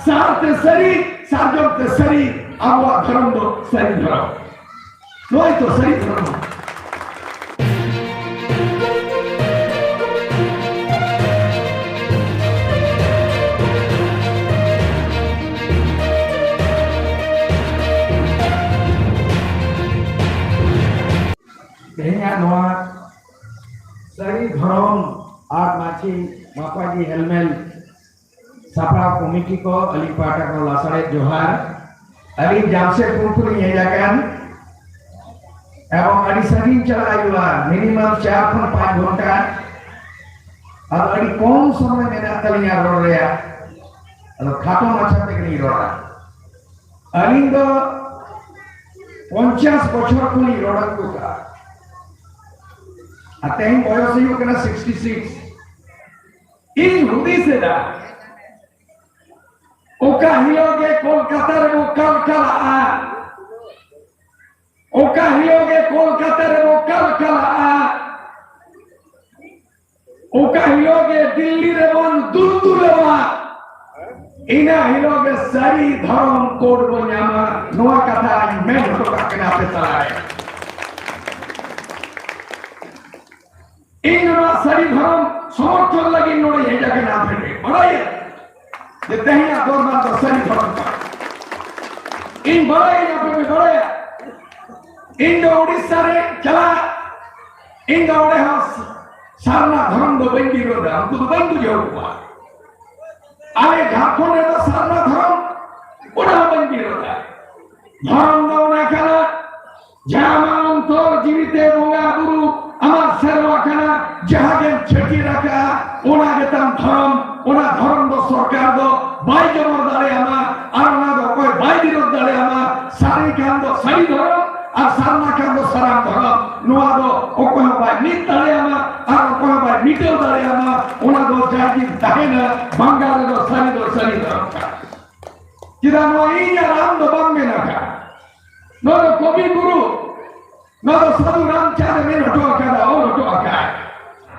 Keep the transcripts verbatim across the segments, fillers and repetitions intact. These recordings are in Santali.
ᱥᱟᱨ ᱛᱮ ᱥᱟᱹᱨᱤ, ᱥᱟᱨᱡᱚᱢ ᱛᱮ ᱥᱟᱹᱨᱤ, ᱟᱵᱚᱣᱟᱜ ᱫᱷᱚᱨᱚᱢ ᱫᱚ ᱥᱟᱹᱨᱤ ᱫᱷᱚᱨᱚᱢ᱾ ᱱᱚᱜᱼᱚᱭ ᱛᱚ ᱥᱟᱹᱨᱤ ᱫᱷᱚᱨᱚᱢ᱾ ᱛᱮᱦᱮᱧᱟᱜ ᱱᱚᱣᱟ ᱥᱟᱹᱨᱤ ᱫᱷᱚᱨᱚᱢ ᱟᱨ ᱢᱟᱹᱡᱷᱤ ᱢᱟᱯᱟᱡᱤ ᱦᱮᱞᱢᱮᱞ ᱥᱟᱯᱲᱟᱣ ᱠᱚᱢᱤᱴᱤ ᱠᱚ, ᱟᱹᱞᱤᱧ ᱯᱟᱦᱴᱟ ᱠᱷᱚᱱ ᱞᱟᱥᱟᱲᱦᱮᱫ ᱡᱚᱦᱟᱨ᱾ ᱟᱹᱞᱤᱧ ᱡᱟᱢᱥᱮᱫᱽᱯᱩᱨ ᱠᱷᱚᱱ ᱞᱤᱧ ᱦᱮᱡ ᱟᱠᱟᱱ ᱮᱵᱚᱝ ᱟᱹᱰᱤ ᱥᱟᱺᱜᱤᱧ ᱪᱟᱞᱟᱜ ᱦᱩᱭᱩᱜᱼᱟ, ᱢᱤᱱᱤᱢᱟᱢ ᱪᱟᱨ ᱠᱷᱚᱱ ᱯᱟᱸᱪ ᱜᱷᱚᱱᱴᱟ᱾ ᱟᱫᱚ ᱟᱹᱰᱤ ᱠᱚᱢ ᱥᱚᱢᱚᱭ ᱢᱮᱱᱟᱜ ᱛᱟᱹᱞᱤᱧᱟ ᱨᱚᱲ ᱨᱮᱭᱟᱜ, ᱟᱫᱚ ᱠᱷᱟᱴᱚ ᱢᱟᱪᱷᱟ ᱛᱮᱜᱮ ᱞᱤᱧ ᱨᱚᱲᱟ᱾ ᱟᱹᱞᱤᱧ ᱫᱚ ᱯᱚᱧᱪᱟᱥ ᱵᱚᱪᱷᱚᱨ ᱠᱷᱚᱱ ᱞᱤᱧ ᱨᱚᱲ ᱟᱹᱜᱩ ᱠᱟᱜᱼᱟ, ᱟᱨ ᱛᱮᱦᱮᱧ ᱵᱚᱭᱚᱥ ᱦᱩᱭᱩᱜ ᱠᱟᱱᱟ ᱥᱤᱠᱥᱴᱤ ᱥᱤᱠᱥ᱾ ᱤᱧ ᱦᱩᱫᱤᱥ ᱮᱫᱟ, ᱚᱠᱟ ᱦᱤᱞᱳᱜ ᱜᱮ ᱠᱳᱞᱠᱟᱛᱟ ᱨᱮᱵᱚ ᱠᱟᱞᱠᱟᱞᱟᱜᱼᱟ, ᱚᱠᱟ ᱦᱤᱞᱳᱜ ᱜᱮ ᱠᱳᱞᱠᱟᱛᱟ ᱨᱮᱵᱚ ᱠᱟᱞᱠᱟᱞᱟᱜᱼᱟ, ᱚᱠᱟ ᱦᱤᱞᱳᱜ ᱜᱮ ᱫᱤᱞᱞᱤ ᱨᱮᱵᱚᱱ ᱫᱩᱞᱫᱩᱞᱚᱜᱼᱟ, ᱤᱱᱟᱹ ᱦᱤᱞᱳᱜ ᱜᱮ ᱥᱟᱹᱨᱤ ᱫᱷᱚᱨᱚᱢ ᱠᱳᱰ ᱵᱚ ᱧᱟᱢᱟ᱾ ᱱᱚᱣᱟ ᱠᱟᱛᱷᱟᱧ ᱢᱮᱱ ᱦᱚᱴᱚ ᱠᱟᱜ ᱠᱟᱱᱟ ᱟᱯᱮ ᱛᱟᱞᱟᱨᱮ᱾ ᱤᱧ ᱱᱚᱣᱟ ᱥᱟᱹᱨᱤ ᱫᱷᱚᱨᱚᱢ ᱥᱚᱢᱚᱨᱛᱷᱚᱱ ᱞᱟᱹᱜᱤᱫ ᱱᱚᱰᱮ ᱦᱮᱡ ᱟᱠᱟᱱᱟ᱾ ᱟᱯᱮ ᱯᱮ ᱵᱟᱲᱟᱭᱟ ᱡᱮ ᱛᱮᱦᱮᱧᱟᱜ ᱫᱚᱨᱵᱟᱨ ᱫᱚ ᱥᱟᱹᱨᱤ ᱫᱷᱚᱨᱚᱢ ᱠᱟᱱᱟ᱾ ᱤᱧ ᱵᱟᱲᱟᱭᱟᱹᱧ, ᱟᱯᱮ ᱯᱮ ᱵᱟᱲᱟᱭᱟ᱾ ᱤᱧ ᱫᱚ ᱩᱲᱤᱥᱥᱟ ᱨᱮ ᱪᱟᱞᱟᱜ, ᱤᱧ ᱫᱚ ᱚᱸᱰᱮ ᱦᱚᱸ ᱥᱟᱨᱱᱟ ᱫᱷᱚᱨᱚᱢ ᱫᱚ ᱵᱟᱹᱧ ᱵᱤᱨᱳᱫᱟ, ᱩᱱᱠᱩ ᱫᱚ ᱵᱟᱹᱧ ᱵᱩᱡᱷᱟᱹᱣ ᱠᱚᱣᱟ᱾ ᱟᱞᱮ ᱡᱷᱟᱲᱠᱷᱚᱸᱰ ᱨᱮᱫᱚ ᱥᱟᱨᱱᱟ ᱫᱷᱚᱨᱚᱢ ᱚᱱᱟ ᱦᱚᱸ ᱵᱟᱹᱧ ᱵᱤᱨᱳᱫᱟ᱾ ᱫᱷᱚᱨᱚᱢ ᱫᱚ ᱚᱱᱟ ᱠᱟᱱᱟ, ᱡᱟᱦᱟᱸ ᱟᱢᱟᱜ ᱚᱱᱛᱚᱨ ᱡᱤᱣᱤ ᱛᱮ ᱵᱚᱸᱜᱟ ᱵᱩᱨᱩ ᱟᱢᱟᱜ ᱥᱮᱨᱣᱟ ᱠᱟᱱᱟ, ᱡᱟᱦᱟᱸ ᱜᱮᱢ ᱪᱷᱟᱹᱴᱭᱟᱹᱨ ᱟᱠᱟᱫᱼᱟ, ᱚᱱᱟ ᱜᱮᱛᱟᱢ ᱫᱷᱚᱨᱚᱢ᱾ ᱚᱱᱟ ᱫᱷᱚᱨᱚᱢ ᱫᱚ ᱥᱚᱨᱠᱟᱨ ᱫᱚ ᱵᱟᱭ ᱡᱚᱵᱚᱨ ᱫᱟᱲᱮᱭᱟᱢᱟ, ᱟᱨ ᱚᱱᱟ ᱫᱚ ᱚᱠᱚᱭ ᱵᱟᱭ ᱵᱤᱨᱳᱫ ᱫᱟᱲᱮᱭᱟᱢᱟ᱾ ᱥᱟᱹᱨᱤ ᱠᱷᱟᱱ ᱫᱚ ᱥᱟᱹᱨᱤ ᱫᱷᱚᱨᱚᱢ, ᱟᱨ ᱥᱟᱨᱱᱟ ᱠᱷᱟᱱ ᱫᱚ ᱥᱟᱨᱱᱟ ᱫᱷᱚᱨᱚᱢ᱾ ᱱᱚᱣᱟ ᱫᱚ ᱚᱠᱚᱭ ᱦᱚᱸ ᱵᱟᱭ ᱢᱤᱫ ᱫᱟᱲᱮᱭᱟᱢᱟ, ᱟᱨ ᱚᱠᱚᱭ ᱦᱚᱸ ᱵᱟᱭ ᱢᱤᱴᱟᱹᱣ ᱫᱟᱲᱮᱭᱟᱢᱟ᱾ ᱚᱱᱟ ᱫᱚ ᱡᱟᱭᱜᱤ ᱛᱟᱦᱮᱱᱟ, ᱵᱟᱝᱜᱟᱞ ᱨᱮᱫᱚ ᱥᱟᱹᱨᱤ ᱫᱚ ᱥᱟᱹᱨᱤ ᱫᱷᱚᱨᱚᱢ ᱠᱟᱱᱟ᱾ ᱪᱮᱫᱟᱜ ᱱᱚᱣᱟ ᱤᱧ ᱟᱨ ᱟᱢ ᱫᱚ ᱵᱟᱝ ᱢᱮᱱ ᱟᱠᱟᱫ? ᱱᱚᱣᱟ ᱫᱚ ᱠᱚᱵᱤ ᱜᱩᱨᱩ, ᱱᱚᱣᱟ ᱫᱚ ᱥᱟᱹᱫᱷᱩ ᱨᱟᱢᱪᱟᱸᱫᱽ ᱮ ᱢᱮᱱ ᱦᱚᱴᱚ ᱟᱠᱟᱫᱟ, ᱚᱞ ᱦᱚᱴᱚ ᱟᱠᱟᱫ᱾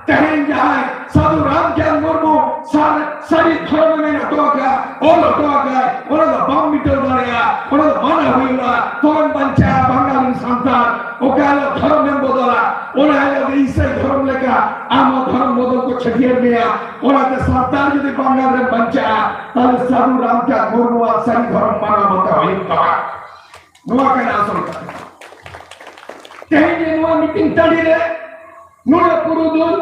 ᱛᱮᱦᱮᱧ ᱡᱟᱦᱟᱸᱭ ᱥᱟᱹᱫᱷᱩ ᱨᱟᱢᱪᱟᱸᱫᱽ ᱢᱩᱨᱢᱩ ᱥᱟᱨ-, ᱥᱟᱹᱨᱤ ᱫᱷᱚᱨᱚᱢ ᱮ ᱢᱮᱱ ᱦᱚᱴᱚ ᱟᱠᱟᱫ, ᱚᱞ ᱦᱚᱴᱚ ᱟᱠᱟᱫ, ᱚᱱᱟ ᱫᱚ ᱵᱟᱢ ᱢᱤᱴᱟᱹᱣ ᱫᱟᱲᱮᱭᱟᱜᱼᱟ, ᱚᱱᱟ ᱫᱚ ᱢᱟᱱᱟ ᱦᱩᱭᱩᱜᱼᱟ᱾ ᱛᱚᱵᱮᱢ ᱵᱟᱧᱪᱟᱜᱼᱟ ᱵᱟᱝᱜᱟᱞᱤ ᱥᱟᱱᱛᱟᱲ᱾ ᱚᱠᱟ ᱦᱤᱞᱳᱜ ᱫᱷᱚᱨᱚᱢ ᱮᱢ ᱵᱚᱫᱚᱞᱟ, ᱚᱱᱟ ᱦᱤᱞᱳᱜ ᱜᱮ ᱤᱥᱟᱹᱭ ᱫᱷᱚᱨᱚᱢ ᱞᱮᱠᱟ ᱟᱢ ᱦᱚᱸ ᱫᱷᱚᱨᱚᱢ ᱵᱚᱫᱚᱞ ᱠᱚ ᱪᱷᱟᱹᱴᱭᱟᱹᱨ ᱢᱮᱭᱟ᱾ ᱚᱱᱟᱛᱮ ᱥᱟᱱᱛᱟᱲ ᱡᱩᱫᱤ ᱵᱟᱝᱜᱟᱞ ᱨᱮᱢ ᱵᱟᱧᱪᱟᱜᱼᱟ, ᱛᱟᱦᱞᱮ ᱥᱟᱹᱫᱷᱩ ᱨᱟᱢᱪᱟᱸᱫᱽ ᱢᱩᱨᱢᱩᱣᱟᱜ ᱥᱟᱹᱨᱤ ᱫᱷᱚᱨᱚᱢ ᱢᱟᱱᱟᱣ ᱵᱟᱛᱟᱣ ᱦᱩᱭᱩᱜ ᱛᱟᱢᱟ᱾ ᱱᱚᱣᱟ ᱠᱟᱱᱟ ᱟᱥᱚᱞ ᱠᱟᱛᱷᱟ᱾ ᱛᱮᱦᱮᱧ ᱡᱮ ᱱᱚᱣᱟ ᱢᱤᱴᱤᱝ ᱴᱟᱺᱰᱤ ᱨᱮ ᱱᱚᱰᱮ ᱯᱩᱨᱩᱫᱷᱩᱞ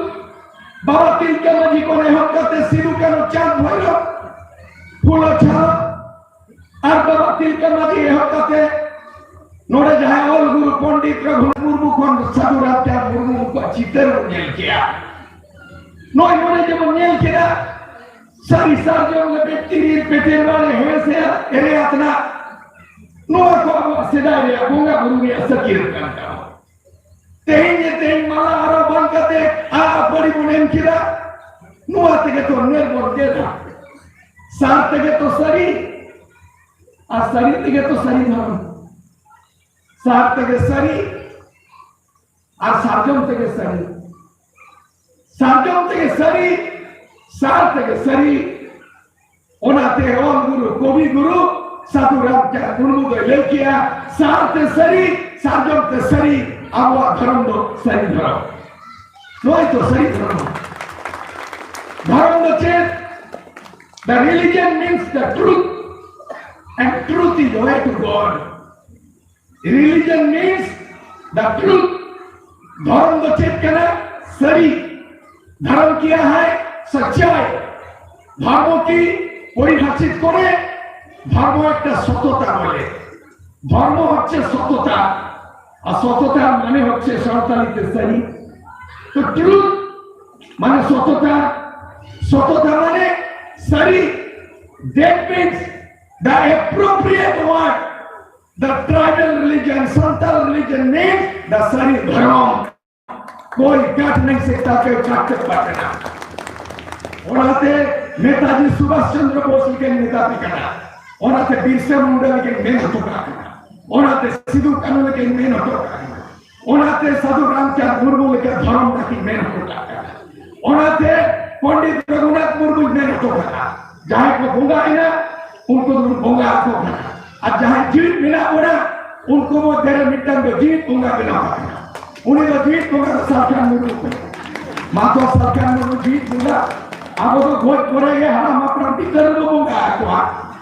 ᱵᱟᱵᱟ ᱛᱤᱞᱠᱟᱹ ᱢᱟᱹᱡᱷᱤ ᱠᱷᱚᱱ ᱮᱦᱚᱵ ᱠᱟᱛᱮ ᱥᱤᱫᱩ ᱠᱟᱹᱱᱦᱩ ᱪᱟᱸᱫᱽ ᱵᱷᱳᱭᱨᱳᱵ ᱯᱷᱩᱞᱳ ᱡᱷᱟᱱᱳ ᱟᱨ ᱵᱟᱵᱟ ᱛᱤᱞᱠᱟᱹ ᱢᱟᱹᱡᱷᱤ ᱮᱦᱚᱵ ᱠᱟᱛᱮ ᱱᱚᱰᱮ ᱡᱟᱦᱟᱸᱭ ᱚᱞ ᱜᱩᱨᱩ ᱯᱚᱱᱰᱤᱛ ᱨᱚᱜᱷᱩᱱᱟᱛᱷ ᱢᱩᱨᱢᱩ ᱠᱷᱚᱱ ᱥᱟᱹᱫᱷᱩ ᱨᱟᱢᱪᱟᱸᱫᱽ ᱢᱩᱨᱢᱩ ᱩᱱᱠᱩᱣᱟᱜ ᱪᱤᱛᱟᱹᱨ ᱵᱚᱱ ᱧᱮᱞ ᱠᱮᱜᱼᱟ᱾ ᱱᱚᱜᱼᱚᱭ ᱱᱚᱰᱮ ᱡᱮᱢᱚᱱ ᱧᱮᱞ ᱠᱮᱫᱟ, ᱥᱟᱹᱨᱤ ᱥᱟᱨᱡᱚᱢ ᱞᱮᱵᱮᱫ ᱛᱤᱨᱤᱞ ᱯᱮᱴᱮᱨ ᱵᱟᱲᱮ ᱦᱮᱸ ᱥᱮ ᱮᱨᱮ ᱟᱛᱱᱟᱜ, ᱱᱚᱣᱟ ᱠᱚ ᱟᱵᱚᱣᱟᱜ ᱥᱮᱫᱟᱭ ᱨᱮᱭᱟᱜ ᱵᱚᱸᱜᱟ ᱵᱩᱨᱩ ᱨᱮᱭᱟᱜ ᱥᱟᱹᱠᱷᱤ ᱠᱟᱱ ᱛᱟᱵᱚᱱᱟ᱾ ᱛᱮᱦᱮᱧ ᱡᱮ ᱛᱮᱦᱮᱧ ᱢᱟᱞᱟ ᱟᱨᱚ ᱵᱟᱝ ᱠᱟᱛᱮ ᱟᱜ ᱟᱯᱟᱲᱤ ᱵᱚᱱ ᱮᱢ ᱠᱮᱫᱟ, ᱱᱚᱣᱟ ᱛᱮᱜᱮ ᱛᱚ ᱱᱮᱨ ᱵᱚᱱ ᱜᱮᱫᱟ᱾ ᱥᱟᱨ ᱛᱮᱜᱮ ᱛᱚ ᱥᱟᱹᱨᱤ, ᱟᱨ ᱥᱟᱹᱨᱤ ᱛᱮᱜᱮ ᱛᱚ ᱥᱟᱹᱨᱤ ᱫᱷᱚᱨᱚᱢ᱾ ᱥᱟᱨ ᱛᱮᱜᱮ ᱥᱟᱹᱨᱤ, ᱟᱨ ᱥᱟᱨᱡᱚᱢ ᱛᱮᱜᱮ ᱥᱟᱹᱨᱤ, ᱥᱟᱨᱡᱚᱢ ᱛᱮᱜᱮ ᱥᱟᱹᱨᱤ, ᱥᱟᱨ ᱛᱮᱜᱮ ᱥᱟᱹᱨᱤ᱾ ᱚᱱᱟᱛᱮ ᱚᱞ ᱜᱩᱨᱩ, ᱠᱚᱵᱤ ᱜᱩᱨᱩ ᱥᱟᱹᱫᱷᱩ ᱨᱟᱢᱪᱟᱸᱫᱽ ᱢᱩᱨᱢᱩ ᱫᱚᱭ ᱞᱟᱹᱭ ᱠᱮᱜᱼᱟ, ᱥᱟᱨ ᱛᱮ ᱥᱟᱹᱨᱤ, ᱥᱟᱨᱡᱚᱢ ᱛᱮ ᱥᱟᱹᱨᱤ, ᱟᱵᱚᱣᱟᱜ ᱫᱷᱚᱨᱚᱢ ᱫᱚ ᱥᱟᱹᱨᱤ ᱫᱷᱚᱨᱚᱢ᱾ ᱱᱚᱣᱟ ᱫᱚ ᱥᱟᱹᱨᱤ ᱫᱷᱚᱨᱚᱢ᱾ ᱫᱷᱚᱨᱚᱢ ᱫᱚ ᱪᱮᱫ? The religion means the truth, and truth is the way to God. Religion means the truth. ধর্ম তো চেত কেনা সারি। ধর্ম কি হয়? সচ্চাই। ধর্ম কি পরিভাষিত করে? ধর্ম একটা সততা বলে। ধর্ম হচ্ছে সততা, আর সততা মানে হচ্ছে সাঁওতালিতে সারি। তো ট্রুথ মানে সততা, সততা মানে সারি। That means the appropriate word, the tribal religion, Santal religion means the সারি ধর্ম। कोई काट नहीं सकता, कोई काटते पाते ना। ᱚᱱᱟᱛᱮ ᱱᱮᱛᱟᱡᱤ ᱥᱩᱵᱷᱟᱥ ᱪᱚᱱᱫᱨᱚ ᱵᱳᱥ ᱞᱮᱠᱟᱧ ᱢᱮᱛᱟ ᱯᱮ ᱠᱟᱱᱟ, ᱚᱱᱟᱛᱮ ᱵᱤᱨᱥᱟ ᱢᱩᱱᱰᱟ ᱞᱮᱠᱟᱧ ᱢᱮᱱ ᱦᱚᱴᱚ ᱠᱟᱜ ᱠᱟᱱᱟ, ᱚᱱᱟᱛᱮ ᱥᱤᱫᱩ ᱠᱟᱹᱱᱦᱩ ᱞᱮᱠᱟᱧ ᱢᱮᱱ ᱦᱚᱴᱚ ᱠᱟᱜ ᱠᱟᱱᱟ, ᱚᱱᱟᱛᱮ ᱥᱟᱹᱫᱷᱩ ᱨᱟᱢᱪᱟᱸᱫᱽ ᱢᱩᱨᱢᱩ ᱞᱮᱠᱟ ᱫᱷᱚᱨᱚᱢ ᱜᱟᱛᱮᱧ ᱢᱮᱱ ᱦᱚᱴᱚ ᱠᱟᱜ ᱠᱟᱱᱟ, ᱚᱱᱟᱛᱮ ᱯᱚᱱᱰᱤᱛ ᱨᱚᱜᱷᱩᱱᱟᱛᱷ ᱢᱩᱨᱢᱩᱧ ᱢᱮᱱ ᱦᱚᱴᱚ ᱠᱟᱜᱼᱟ, ᱡᱟᱦᱟᱸᱭ ᱠᱚ ᱵᱚᱸᱜᱟ ᱮᱱᱟ, ᱩᱱᱠᱩ ᱫᱚᱵᱚᱱ ᱵᱚᱸᱜᱟ ᱟᱠᱚ ᱠᱟᱱᱟ᱾ ᱟᱨ ᱡᱟᱦᱟᱸᱭ ᱡᱤᱣᱤᱫ ᱢᱮᱱᱟᱜ ᱵᱚᱱᱟ, ᱩᱱᱠᱩ ᱢᱚᱫᱽᱫᱷᱮ ᱨᱮ ᱢᱤᱫᱴᱟᱝ ᱫᱚ ᱡᱤᱣᱤᱫ ᱵᱚᱸᱜᱟ ᱵᱮᱱᱟᱣ ᱟᱠᱟᱱᱟ᱾ ᱩᱱᱤ ᱫᱚ ᱡᱤᱣᱤᱫ ᱵᱚᱸᱜᱟ ᱫᱚ ᱥᱟᱞᱠᱷᱟᱱ ᱢᱩᱨᱢᱩ ᱠᱟᱱᱟᱭ᱾ ᱢᱟ ᱛᱚ ᱥᱟᱞᱠᱷᱟᱱ ᱢᱩᱨᱢᱩ ᱡᱤᱣᱤᱫ ᱵᱚᱸᱜᱟ, ᱟᱵᱚ ᱫᱚ ᱜᱚᱡ ᱯᱚᱨᱮ ᱜᱮ ᱦᱟᱲᱟᱢ ᱦᱟᱯᱲᱟᱢ ᱵᱤᱪᱟᱹᱨ ᱨᱮᱵᱚ ᱵᱚᱸᱜᱟ ᱟᱠᱚᱣᱟ,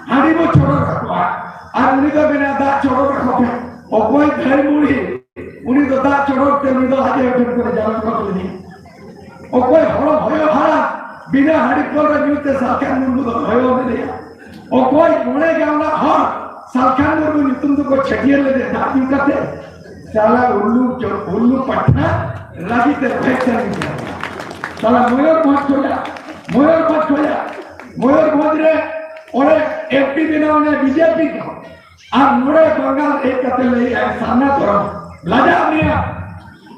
ᱦᱟᱺᱰᱤ ᱵᱚ ᱪᱚᱰᱚᱨ ᱟᱠᱚᱣᱟ᱾ ᱟᱨ ᱩᱱᱤ ᱫᱚ ᱢᱮᱱᱟ, "ᱫᱟᱜ ᱪᱚᱰᱚᱨ ᱟᱠᱚ ᱯᱮ᱾" ᱚᱠᱚᱭ ᱫᱷᱟᱹᱭ ᱢᱩᱲᱦᱤ, ᱩᱱᱤ ᱫᱚ ᱫᱟᱜ ᱪᱚᱰᱚᱨ ᱛᱮ ᱩᱱᱤ ᱫᱚ ᱟᱡ ᱮ ᱴᱷᱮᱱ ᱠᱚᱨᱮ ᱡᱟᱞᱚᱢ ᱠᱚ ᱞᱮᱫᱮᱭᱟ᱾ ᱚᱠᱚᱭ ᱦᱚᱲ ᱦᱚᱭᱚ ᱦᱟᱲᱟᱢ ᱵᱤᱱᱟᱹ ᱦᱟᱺᱰᱤ ᱯᱟᱹᱣᱨᱟᱹ ᱧᱩ ᱛᱮ ᱥᱟᱞᱠᱷᱟᱱ ᱢᱩᱨᱢᱩ ᱫᱚ ᱦᱚᱭᱚ ᱞᱮᱫᱮᱭᱟ? ᱚᱠᱚᱭ ᱢᱚᱬᱮ ᱜᱟᱶᱞᱟ ᱦᱚᱲ ᱥᱟᱞᱠᱷᱟᱱ ᱢᱩᱨᱢᱩ ᱧᱩᱛᱩᱢ ᱫᱚᱠᱚ ᱪᱷᱟᱹᱴᱭᱟᱹᱨ ᱞᱮᱫᱮᱭᱟ ᱫᱟᱜ ᱧᱩ ᱠᱟᱛᱮ? ᱥᱟᱞᱟ ᱩᱞᱞᱩ ᱪᱚ-, ᱩᱞᱞᱩ ᱯᱟᱴᱷᱟ ᱨᱟᱜᱤ ᱛᱮ ᱵᱷᱮᱡ ᱥᱟᱺᱜᱤᱧ ᱠᱟᱱᱟ᱾ ᱥᱟᱞᱟ ᱢᱚᱭᱩᱨᱵᱷᱚᱸᱡᱽ ᱠᱷᱚᱱᱟᱜ, ᱢᱚᱭᱩᱨᱵᱷᱚᱸᱡᱽ ᱠᱷᱚᱱᱟᱜ, ᱢᱚᱭᱩᱨᱵᱷᱚᱸᱡᱽ ᱨᱮ ᱚᱸᱰᱮ ᱮᱢᱯᱤ ᱵᱮᱱᱟᱣ ᱮᱱᱟ ᱵᱤᱡᱮᱯᱤ ᱠᱚ᱾ ᱟᱨ ᱱᱚᱰᱮ ᱵᱟᱝᱜᱟᱞ ᱦᱮᱡ ᱠᱟᱛᱮ ᱞᱟᱹᱭᱮᱜᱼᱟᱭ ᱥᱟᱨᱱᱟ ᱫᱷᱚᱨᱚᱢ᱾ ᱞᱟᱡᱟᱜ ᱢᱮᱭᱟ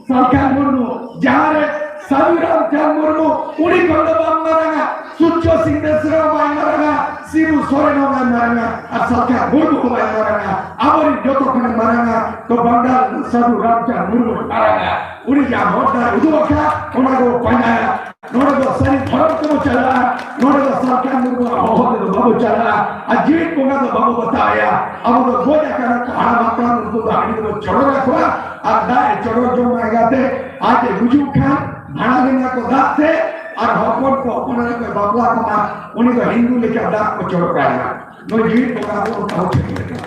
ᱥᱟᱞᱠᱷᱟᱱ ᱢᱩᱨᱢᱩ, ᱡᱟᱦᱟᱸ ᱨᱮ ᱥᱟᱹᱫᱷᱩ ᱨᱟᱢᱪᱟᱸᱫᱽ ᱢᱩᱨᱢᱩ ᱩᱱᱤ ᱠᱷᱚᱱ ᱫᱚ ᱵᱟᱢ ᱢᱟᱨᱟᱝᱟ, ᱥᱩᱨᱡᱚ ᱥᱤᱝ ᱵᱮᱥᱨᱟ ᱦᱚᱸ ᱵᱟᱭ ᱢᱟᱨᱟᱝᱟ, ᱥᱤᱵᱩ ᱥᱚᱨᱮᱱ ᱦᱚᱸ ᱵᱟᱭ ᱢᱟᱨᱟᱝᱟ, ᱟᱨ ᱥᱟᱞᱠᱷᱟᱱ ᱢᱩᱨᱢᱩ ᱦᱚᱸ ᱵᱟᱭ ᱢᱟᱨᱟᱝᱟ᱾ ᱟᱵᱚᱨᱤᱱ ᱡᱚᱛᱚ ᱠᱷᱚᱱᱮ ᱢᱟᱨᱟᱝᱟ ᱛᱚ ᱵᱟᱝᱜᱟᱞ ᱥᱟᱹᱫᱷᱩ ᱨᱟᱢᱪᱟᱸᱫᱽ ᱢᱩᱨᱢᱩ ᱢᱟᱨᱟᱝᱟ᱾ ᱩᱱᱤ ᱡᱟᱦᱟᱸ ᱦᱚᱨ ᱰᱟᱦᱟᱨ ᱩᱫᱩᱜ ᱟᱠᱟᱫ, ᱚᱱᱟ ᱜᱮᱵᱚ ᱯᱟᱸᱡᱟᱭᱟ᱾ ᱱᱚᱰᱮ ᱫᱚ ᱥᱟᱹᱨᱤ ᱫᱷᱚᱨᱚᱢ ᱛᱮᱵᱚ ᱪᱟᱞᱟᱜᱼᱟ᱾ ᱱᱚᱰᱮ ᱫᱚ ᱥᱟᱞᱠᱷᱟᱱ ᱢᱩᱨᱢᱩᱣᱟᱜ ᱦᱚᱦᱚ ᱛᱮᱫᱚ ᱵᱟᱵᱚ ᱪᱟᱞᱟᱜᱼᱟ᱾ ᱟᱨ ᱡᱤᱣᱤᱫ ᱵᱚᱸᱜᱟ ᱫᱚ ᱵᱟᱵᱚ ᱵᱟᱛᱟᱣᱟᱭᱟ᱾ ᱟᱵᱚ ᱫᱚ ᱜᱚᱡ ᱟᱠᱟᱱᱟ ᱠᱚ ᱦᱟᱲᱟᱢ ᱦᱟᱯᱲᱟᱢ, ᱩᱱᱠᱩ ᱫᱚ ᱦᱟᱺᱰᱤ ᱫᱚᱵᱚ ᱪᱚᱰᱚᱨ ᱟᱠᱚᱣᱟ᱾ ᱟᱨ ᱫᱟᱜ ᱮ ᱪᱚᱰᱚᱨ ᱡᱚᱝ ᱢᱟ ᱮᱸᱜᱟᱛᱮ, ᱟᱡ ᱮ ᱜᱩᱡᱩᱜ ᱠᱷᱟᱱ ᱵᱷᱟᱲᱟ ᱨᱮᱱᱟᱜ ᱠᱚ ᱫᱟᱜ ᱛᱮ, ᱟᱨ ᱦᱚᱯᱚᱱ ᱠᱚ ᱦᱚᱯᱚᱱ ᱮᱨᱟ ᱠᱚ ᱵᱟᱯᱞᱟ ᱠᱚᱢᱟ, ᱩᱱᱤ ᱫᱚ ᱦᱤᱱᱫᱩ ᱞᱮᱠᱟ ᱫᱟᱜ ᱠᱚ ᱪᱚᱰᱚᱨ ᱟᱭᱟ᱾ ᱱᱩᱭ ᱡᱤᱣᱤᱫ ᱵᱚᱸᱜᱟ ᱫᱚ ᱚᱱᱠᱟ ᱦᱚᱸ ᱴᱷᱤᱠ ᱞᱮᱠᱟ᱾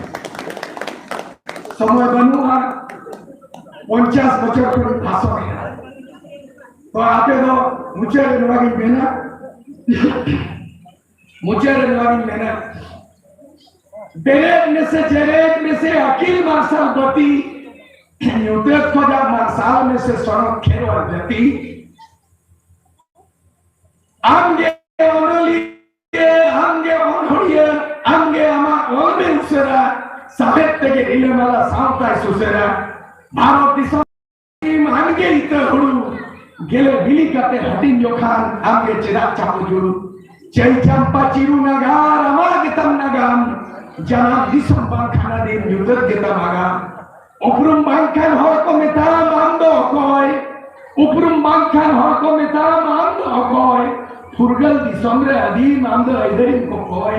ᱥᱚᱢᱚᱭ ᱵᱟᱹᱱᱩᱜᱼᱟ, ᱯᱚᱧᱪᱟᱥ ᱵᱚᱪᱷᱚᱨ ᱠᱷᱚᱱ ᱵᱷᱟᱥᱚᱱ ᱮᱫᱟ᱾ ᱛᱚ ᱟᱯᱮ ᱫᱚ ᱢᱩᱪᱟᱹᱫ ᱨᱮ ᱱᱚᱣᱟ ᱜᱤᱧ ᱢᱮᱱᱟ, ᱢᱩᱪᱟᱹᱫ ᱨᱮ ᱱᱚᱣᱟ ᱜᱤᱧ ᱢᱮᱱᱟ, ᱵᱮᱨᱮᱫ ᱢᱮᱥᱮ ᱡᱮᱨᱮᱫ ᱢᱮᱥᱮ ᱟᱹᱠᱤᱞ ᱢᱟᱨᱥᱟᱞ ᱵᱟᱹᱛᱤ, ᱧᱩᱛᱟᱹᱛ ᱠᱷᱚᱱᱟᱜ ᱢᱟᱨᱥᱟᱞ ᱢᱮᱥᱮ ᱥᱚᱲᱚᱠ ᱠᱷᱮᱨᱣᱟᱞ ᱡᱟᱹᱛᱤ᱾ ᱟᱢ ᱜᱮ ᱚᱱᱚᱞᱤᱭᱟᱹ, ᱟᱢ ᱜᱮ ᱚᱱᱚᱲᱤᱭᱟᱹ, ᱟᱢ ᱜᱮ ᱟᱢᱟᱜ ᱚᱞ ᱢᱮ ᱩᱥᱟᱹᱨᱟ, ᱥᱟᱶᱦᱮᱫ ᱛᱮᱜᱮ ᱨᱤᱞᱟᱹᱢᱟᱞᱟ ᱥᱟᱶᱛᱟᱭ ᱥᱩᱥᱟᱹᱨᱟ᱾ ᱵᱷᱟᱨᱚᱛ ᱫᱤᱥᱚᱢ ᱟᱢ ᱜᱮ ᱤᱛᱟᱹ ᱦᱩᱲᱩ, ᱜᱮᱞᱮ ᱵᱤᱞᱤ ᱠᱟᱛᱮ ᱦᱟᱹᱴᱤᱧ ᱡᱚᱠᱷᱟᱱ ᱟᱢ ᱜᱮ ᱪᱮᱫᱟᱜ ᱪᱟᱯᱚ ᱡᱩᱲᱩ? ᱪᱟᱹᱭ ᱪᱟᱢᱯᱟ ᱪᱤᱨᱩ ᱱᱟᱜᱟᱨ, ᱟᱢᱟᱜ ᱜᱮᱛᱟᱢ ᱱᱟᱜᱟᱢ, ᱡᱟᱱᱟᱢ ᱫᱤᱥᱚᱢ ᱵᱟᱝᱠᱷᱟᱱ ᱟᱹᱫᱤᱢ ᱧᱩᱛᱟᱹᱛ ᱜᱮᱛᱟᱢ ᱟᱜᱟᱢ᱾ ᱩᱯᱨᱩᱢ ᱵᱟᱝᱠᱷᱟᱱ ᱦᱚᱲ ᱠᱚ ᱢᱮᱛᱟᱢ ᱟᱢ ᱫᱚ ᱚᱠᱚᱭ? ᱩᱯᱨᱩᱢ ᱵᱟᱝᱠᱷᱟᱱ ᱦᱚᱲ ᱠᱚ ᱢᱮᱛᱟᱢ ᱟᱢ ᱫᱚ ᱚᱠᱚᱭ? ᱯᱷᱩᱨᱜᱟᱹᱞ ᱫᱤᱥᱚᱢ ᱨᱮ ᱟᱹᱫᱤᱢ ᱟᱢ ᱫᱚ ᱟᱹᱭᱫᱟᱹᱨᱤᱢ ᱠᱚᱠᱚᱭ᱾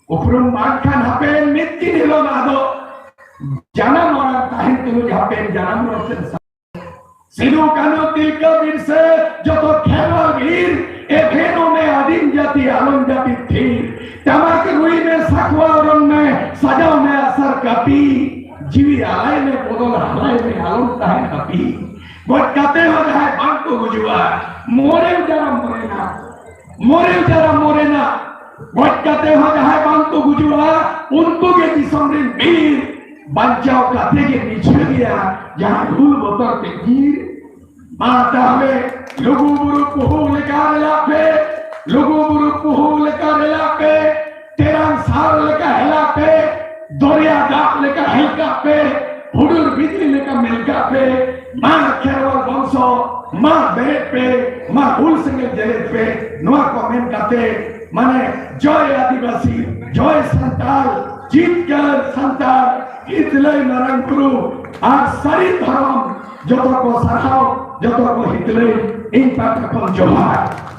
ᱩᱯᱨᱩᱢ ᱵᱟᱝᱠᱷᱟᱱ ᱦᱟᱯᱮᱱ ᱢᱤᱫ ᱫᱤᱱ ᱦᱤᱞᱳᱜ ᱟᱫᱚ ᱡᱟᱱᱟᱢ ᱟᱲᱟᱝ ᱛᱟᱦᱮᱱ ᱛᱩᱞᱩᱡ ᱦᱟᱯᱮᱱ ᱡᱟᱱᱟᱢ ᱨᱚᱲ ᱛᱮᱢ ᱥᱟ-, ᱥᱤᱫᱩ ᱠᱟᱹᱱᱦᱩ ᱛᱤᱞᱠᱟᱹ ᱵᱤᱨᱥᱟᱹ ᱡᱚᱛᱚ ᱠᱷᱮᱨᱣᱟᱞ ᱵᱤᱨ, ᱮᱵᱷᱮᱱᱚᱜ ᱢᱮ ᱟᱹᱫᱤᱢ ᱡᱟᱹᱛᱤ ᱟᱞᱚᱢ ᱡᱟᱹᱯᱤᱫ ᱛᱷᱤᱨ᱾ ᱴᱟᱢᱟᱠ ᱨᱩᱭ ᱢᱮ ᱥᱟᱠᱣᱟ ᱚᱨᱚᱝ ᱢᱮ, ᱥᱟᱡᱟᱣ ᱢᱮ ᱟᱥᱟᱨ ᱠᱟᱹᱯᱤ᱾ ᱡᱤᱣᱤ ᱟᱞᱟᱭ ᱢᱮ ᱵᱚᱫᱚᱞ ᱦᱟᱞᱟᱭ ᱢᱮ ᱟᱞᱚᱢ ᱛᱟᱦᱮᱱ ᱦᱟᱹᱯᱤ᱾ ᱜᱚᱡ ᱠᱟᱛᱮ ᱦᱚᱸ ᱡᱟᱦᱟᱸᱭ ᱵᱟᱝ ᱠᱚ ᱜᱩᱡᱩᱜᱼᱟ, ᱢᱚᱨᱮᱣ ᱡᱟᱨᱟ ᱢᱚᱨᱮᱱᱟ᱾ ᱢᱚᱨᱮᱣ ᱡᱟᱨᱟ ᱢᱚᱨᱮᱱᱟ, ᱜᱚᱡ ᱠᱟᱛᱮ ᱦᱚᱸ ᱡᱟᱦᱟᱸᱭ ᱵᱟᱝ ᱠᱚ ᱜᱩᱡᱩᱜᱼᱟ, ᱩᱱᱠᱩ ᱜᱮ ᱫᱤᱥᱚᱢ ᱨᱮᱱ ᱵᱤᱨ᱾ ᱵᱟᱧᱪᱟᱣ ᱠᱟᱛᱮ ᱜᱮ ᱢᱤᱪᱷᱟᱹ ᱜᱮᱭᱟ ᱡᱟᱦᱟᱸᱭ ᱦᱩᱞ ᱵᱚᱛᱚᱨ ᱛᱮ ᱧᱤᱨ᱾ ᱢᱟ ᱛᱟᱦᱞᱮ ᱞᱩᱜᱩ ᱵᱩᱨᱩ ᱯᱩᱦᱩ ᱞᱮᱠᱟ ᱨᱮᱞᱟ ᱯᱮ, ᱞᱩᱜᱩ ᱵᱩᱨᱩ ᱯᱩᱦᱩ ᱞᱮᱠᱟ ᱨᱮᱞᱟ ᱯᱮ, ᱛᱮᱨᱟᱝ ᱥᱟᱨ ᱞᱮᱠᱟ ᱦᱮᱞᱟ ᱯᱮ, ᱫᱚᱨᱭᱟ ᱫᱟᱜ ᱞᱮᱠᱟ ᱦᱮᱞᱠᱟᱜ ᱯᱮ, ᱦᱩᱰᱩᱨ ᱵᱤᱡᱽᱞᱤ ᱞᱮᱠᱟ ᱢᱮᱞᱠᱟᱜ ᱯᱮ᱾ ᱢᱟ ᱠᱷᱮᱨᱣᱟᱞ ᱵᱚᱝᱥᱚ, ᱢᱟ ᱵᱮᱨᱮᱫ ᱯᱮ, ᱢᱟ ᱦᱩᱞ ᱥᱮᱸᱜᱮᱞ ᱡᱮᱨᱮᱫ ᱯᱮ᱾ ᱱᱚᱣᱟ ᱠᱚ ᱢᱮᱱ ᱠᱟᱛᱮ, ᱢᱟᱱᱮ, ᱡᱚᱭ ᱟᱹᱫᱤᱵᱟᱹᱥᱤ, ᱡᱚᱭ ᱥᱟᱱᱛᱟᱲ, ᱡᱤᱛᱠᱟᱹᱨ ᱥᱟᱱᱛᱟᱲ, ᱦᱤᱛᱞᱟᱹᱭ ᱢᱟᱨᱟᱝ ᱵᱩᱨᱩ ᱟᱨ ᱥᱟᱹᱨᱤ ᱫᱷᱚᱨᱚᱢ, ᱡᱚᱛᱚ ᱠᱚ ᱥᱟᱨᱦᱟᱣ, ᱡᱚᱛᱚ ᱠᱚ ᱦᱤᱛᱞᱟᱹᱭ, ᱤᱧ ᱯᱟᱦᱴᱟ ᱠᱷᱚᱱ ᱡᱚᱦᱟᱨ᱾